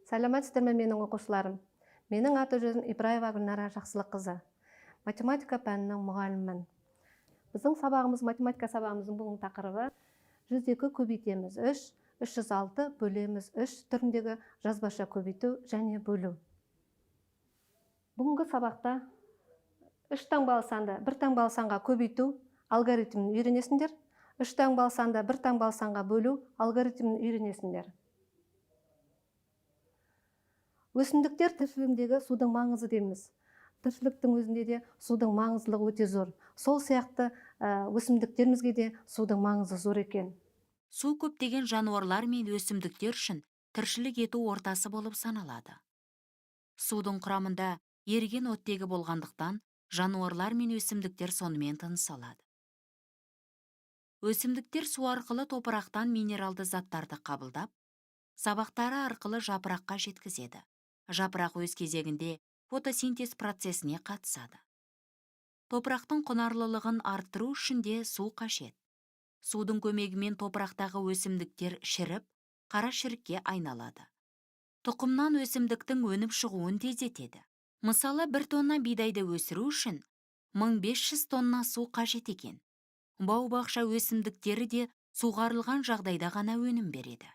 Сәлеметсіздер ме, менің оқушыларым? Менің аты жөнім Ибраева Гүлнара Жақсылыққызы. Математика пәнінің мұғалімімін. Біздің сабағымыз, математика сабағымыздың бүгінгі тақырыбы 102 көбейтеміз 3, 306 бөлеміз 3 түріндегі жазбаша көбейту және бөлу. Бүгінгі сабақта 3 таңбалы санды 1 таңбалы санға көбейту алгоритмін үйренесіңдер. 3 таңбалы санды 1 таңбалы санға бөлу алгоритмін үйренесіңдер. Өсімдіктер тіршілігіндегі судың маңызы дейміз. Тіршіліктің өзінде де судың маңыздылығы өте зор. Сол сияқты өсімдіктерімізге де судың маңызы зор екен. Су көптеген жануарлар мен өсімдіктер үшін тіршілік ету ортасы болып саналады. Судың құрамында еріген оттегі болғандықтан, жануарлар мен өсімдіктер сонымен тыныс алады. Өсімдіктер су арқылы топырақтан минералды заттарды қабылдап, сабақтары арқылы жапыраққа жеткізеді. Жапырақ өз кезегінде фотосинтез процесіне қатысады. Топырақтың құнарлылығын арттыру үшін де су қажет. Судың көмегімен топырақтағы өсімдіктер шіріп, қара шірікке айналады. Тұқымнан өсімдіктің өніп шығуын тездетеді. Мысалы, 1 тонна бидайды өсіру үшін 1500 тонна су қажет екен. Бау-бақша өсімдіктері де суғарылған жағдайда ғана өнім береді.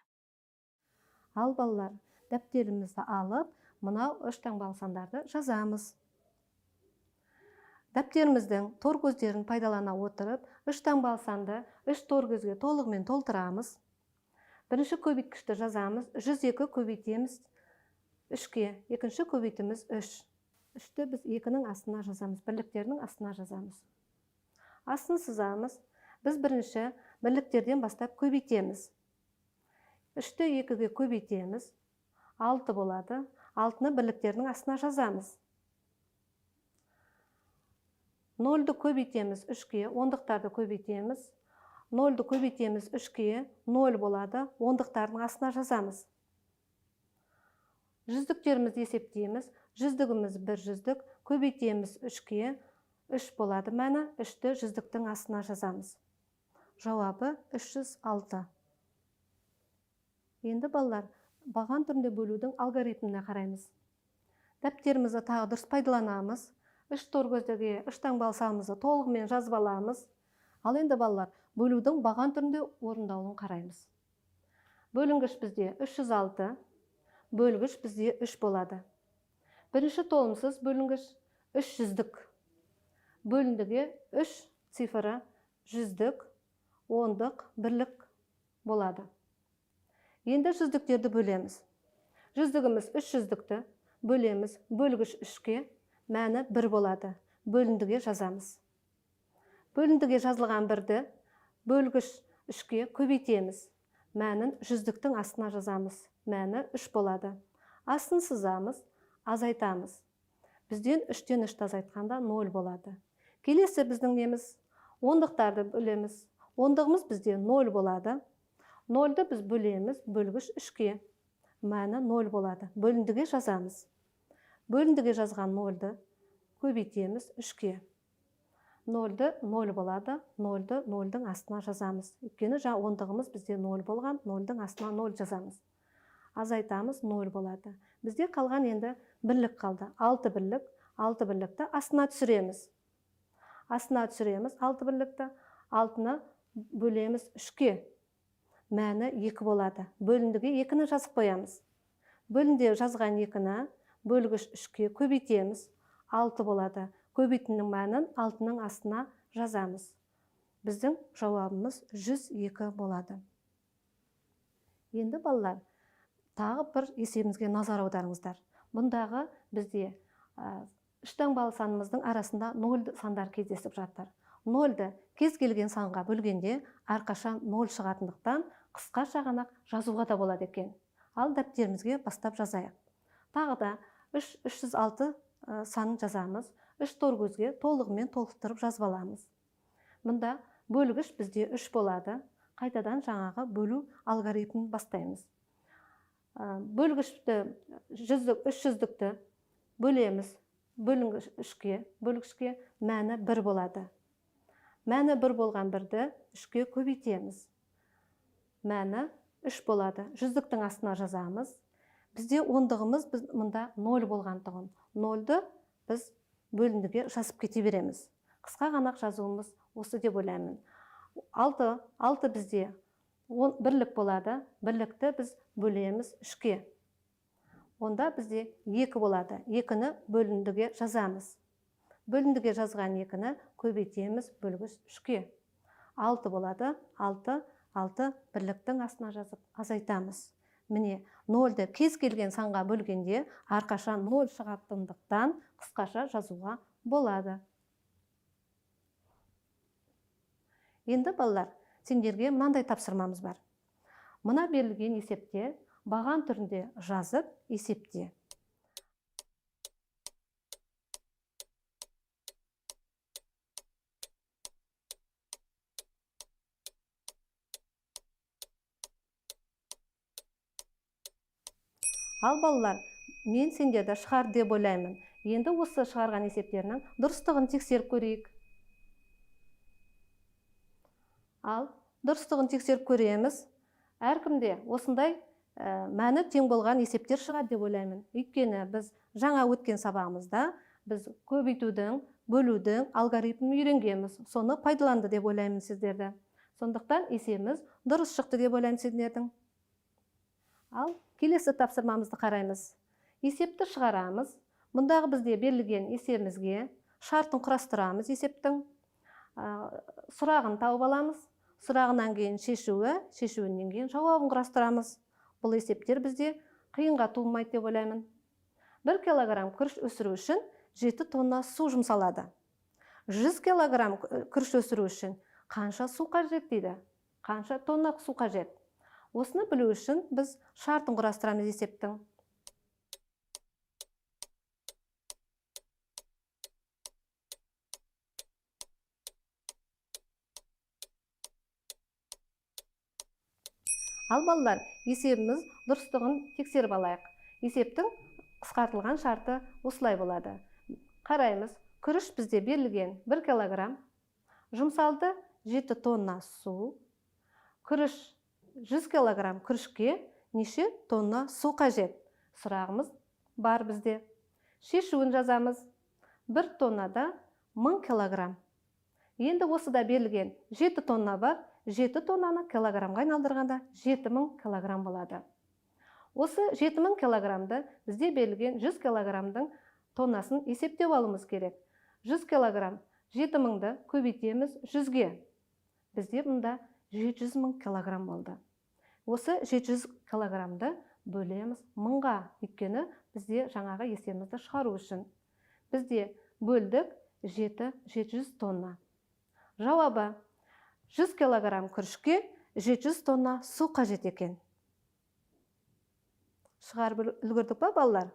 Ал балалар, дәптерімізді алып, мынау 3 таңбалы сандарды жазамыз. Дәптеріміздің тор көздерін пайдалана отырып, 3 таңбалы санды 3 тор көзге толығымен толтырамыз. Бірінші көбейткішті жазамыз. 102 көбейтеміз 3-ке. Екінші көбейтіміз 3. 3-ті біз 2-нің астына жазамыз, бірліктердің астына жазамыз. Астын сызамыз. Біз бірінші бірліктерден бастап көбейтеміз. 3-ті 2-ге көбейтеміз. 6 болады. 6-ны бірліктердің астына жазамыз. 0-ды көбейтеміз 3-ке, ондықтарды көбейтеміз. 0-ды көбейтеміз 3-ке, 0 болады, ондықтардың астына жазамыз. Жүздіктерімізді есептейміз. Жүздігіміз 1 жүздік, көбейтеміз 3-ке, 3 болады мәні, 3-ті жүздіктің астына жазамыз. Жауабы 306. Енді балалар, баған түрінде бөлудің алгоритміне қараймыз. Дәптерімізді тағы дұрыс пайдаланамыз. 3 тор көздерге 3 таңбалы санымызды толығымен жазып аламыз. Ал енді балалар, бөлудің баған түрінде орындалуын қараймыз. Бөлінгіш бізде 306, бөлгіш бізде 3 болады. Бірінші толымсыз бөлінгіш 3 жүздік. Бөліндіге 3 цифры жүздік, ондық, бірлік болады. Енді жүздіктерді бөлеміз. Жүздігіміз 3 жүздікті бөлеміз, бөлгіш 3-ке, мәні 1 болады. Бөліндіге жазамыз. Бөліндіге жазылған 1-ді бөлгіш 3-ке көбейтеміз. Мәнін жүздіктің астына жазамыз. Мәні 3 болады. Астын сызамыз, азайтамыз. Бізден 3-тен 3-ті азайтқанда 0 болады. Келесі біздің неміз? Ондықтарды бөлеміз. Ондығымыз бізде 0 болады. 0-ды біз бөлеміз, бөлгіш 3-ке. Мәні 0 болады. Бөліндіге жазамыз. Бөліндіге жазған 0-ды көбейтеміз 3-ке. 0-ды 0 болады, 0-ды 0-дың астына жазамыз. Өйткені жаңа ондығымыз бізде 0 болған, 0-дың астына 0 жазамыз. Азайтамыз, 0 болады. Бізде қалған енді бірлік қалды. 6 бірлік, 6 бірлікті астына түсіреміз. Астына түсіреміз 6 бірлікті, 6-ны бөлеміз 3-ке. Мәні 2 болады. Бөліндіге 2-ні жазып қоямыз. Бөлінде жазған 2-ні бөлгіш 3-ке көбейтеміз. 6 болады. Көбейтінің мәнін 6-ның астына жазамыз. Біздің жауабымыз 102 болады. Енді балалар, тағы бір есебімізге назар аударыңыздар. Бұндағы бізде 3 таңбалы санымыздың арасында 0 сандар кездесіп жатыр. 0-ды кез келген санға бөлгенде әрқашан 0 шығатындықтан қысқаша ғана жазуға да болады екен. Ал дәптерімізге бастап жазайық. Тағы да 306 санын жазамыз. 3 тор көзге толығымен толықтырып жазып аламыз. Мұнда бөлгіш бізде 3 болады. Қайтадан жаңағы бөлу алгоритмін бастаймыз. Бөлгішті жүздік, 3 жүздікті бөлеміз. Бөлінгіш 3-ке, бөлгішке мәні 1 болады. Мәні 1 болған 1-ді 3-ке көбейтеміз. Мәні 3 болады. Жүздіктің астына жазамыз. Бізде ондығымыз біз мұнда 0 болған тұғын. 0-ды біз бөліндіге жазып кете береміз. Қысқа ғана жазуымыз осы деп ойлаймын. 6 бізде бірлік болады. Бірлікті біз бөлеміз 3-ке. Онда бізде 2 болады. 2-ні бөліндіге жазамыз. Бөліндіге жазған 2-ні көбейтеміз бөлгіш 3-ке. 6 болады. 6, 6 бірліктің астына жазып азайтамыз. Міне, 0-ді кез келген санға бөлгенде әрқашан 0 шығатындықтан қысқаша жазуға болады. Енді балалар, сендерге мынандай тапсырмамыз бар. Мына берілген есепте баған түрінде жазып есепте. Ал балалар, мен сендерді шығар деп ойлаймын. Енді осы шығарған есептерінің дұрыстығын тексеріп көрейік. Ал дұрыстығын тексеріп көреміз. Әркімде осындай мәні тең болған есептер шығады деп ойлаймын. Өйткені біз жаңа өткен сабағымызда біз көбейтудің, бөлудің алгоритмін үйренгенбіз. Соны пайдаланды деп ойлаймын сіздерді. Сондықтан есебіміз дұрыс шықты деп ойлаймын сіздердің. Ал келесі тапсырмамызды қараймыз. Есепті шығарамыз. Мұндағы бізде берілген есебімізге шартын құрастырамыз есептің. Сұрағын тауып аламыз. Сұрағынан кейін шешуі, шешуінен кейін жауабын құрастырамыз. Бұл есептер бізде қиынға туылмайды деп ойлаймын. 1 килограмм күріш өсіру үшін 7 тонна су жұмсалады. 100 килограмм күріш өсіру үшін қанша су қажет дейді? Қанша тонна су қажет? Осыны білу үшін біз шартын құрастырамыз есептің. Ал балалар, есебіміз дұрыстығын тексеріп алайық. Есептің қысқартылған шарты осылай болады. Қараймыз, күріш бізде берілген 1 килограмм, жұмсалды 7 тонна су. Күріш 100 килограмм күрішке неше тонна су қажет? Сұрағымыз бар бізде. Шешуін жазамыз. 1 тоннада 1000 килограмм. Енді осыда берілген 7 тонна бар. 7 тоннаны килограммға айналдырғанда 7000 килограмм болады. Осы 7000 килограммды бізде берілген 100 килограммдың тоннасын есептеп алуымыз керек. 100 килограмм 7000-ді көбейтеміз 100-ге. Бізде мұнда 700 мың килограмм болды. Осы 700 килограммды бөлеміз 1000-ға, өйткені бізде жаңағы есебімізді шығару үшін. Бізде бөлдік 700 тонна. Жауабы 100 килограмм күрішке 700 тонна су қажет екен. Шығарып үлгердік па балалар?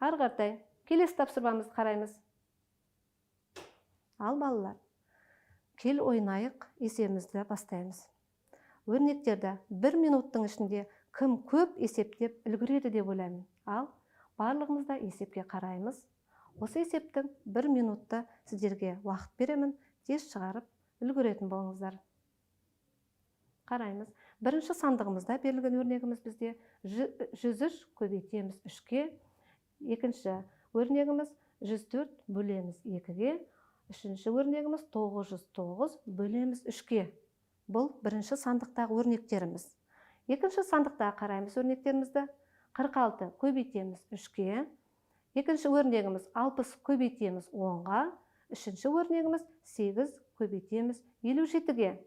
Ары қаратай келесі тапсырмамызды қараймыз. Ал балалар, кел ойнайық, есебімізді бастаймыз. Өрнектерді 1 минуттың ішінде кім көп есептеп үлгереді деп ойлаймын. Ал барлығымыз да есепке қараймыз. Осы есептің 1 минутты сіздерге уақыт беремін, тез шығарып үлгеретін болыңыздар. Қараймыз. Бірінші сандығымызда берілген өрнегіміз бізде 103 көбейтеміз 3-ке. Екінші өрнегіміз 104 бөлеміз 2-ге. Үшінші өрнегіміз 909 бөлеміз 3-ке. Бұл бірінші сандықтағы өрнектеріміз. Екінші сандықта қараймыз өрнектерімізді. 46 көбейтеміз 3-ке. Екінші өрнегіміз 60 көбейтеміз 10-ға. Үшінші өрнегіміз 8 көбейтеміз 57-ге.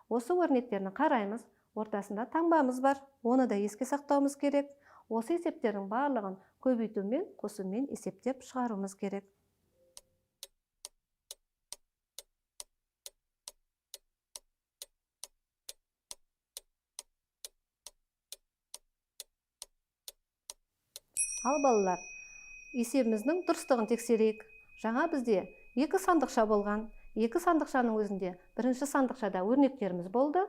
Осы өрнектерін қараймыз. Ортасында таңбамыз бар. Оны да еске сақтауымыз керек. Осы есептердің барлығын көбейтумен, қосумен есептеп шығаруымыз керек. Ал балалар, есебіміздің дұрыстығын тексерейік. Жаңа бізде 2 сандықша болған. 2 сандықшаның өзінде бірінші сандықшада өрнектеріміз болды,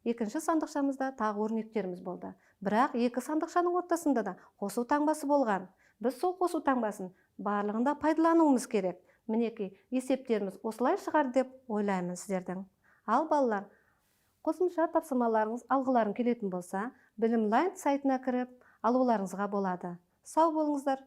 екінші сандықшамызда тағы өрнектеріміз болды. Бірақ 2 сандықшаның ортасында да қосу таңбасы болған. Біз сол қосу таңбасын барлығында пайдалануымыз керек. Мінекей, есептеріміз осылай шығар деп ойлаймын сіздердің. Ал балалар, қосымша тапсырмаларыңыз алғыларың келетін болса, Білімлайн сайтына кіріп, Алуларыңызға болады. Сау болыңыздар.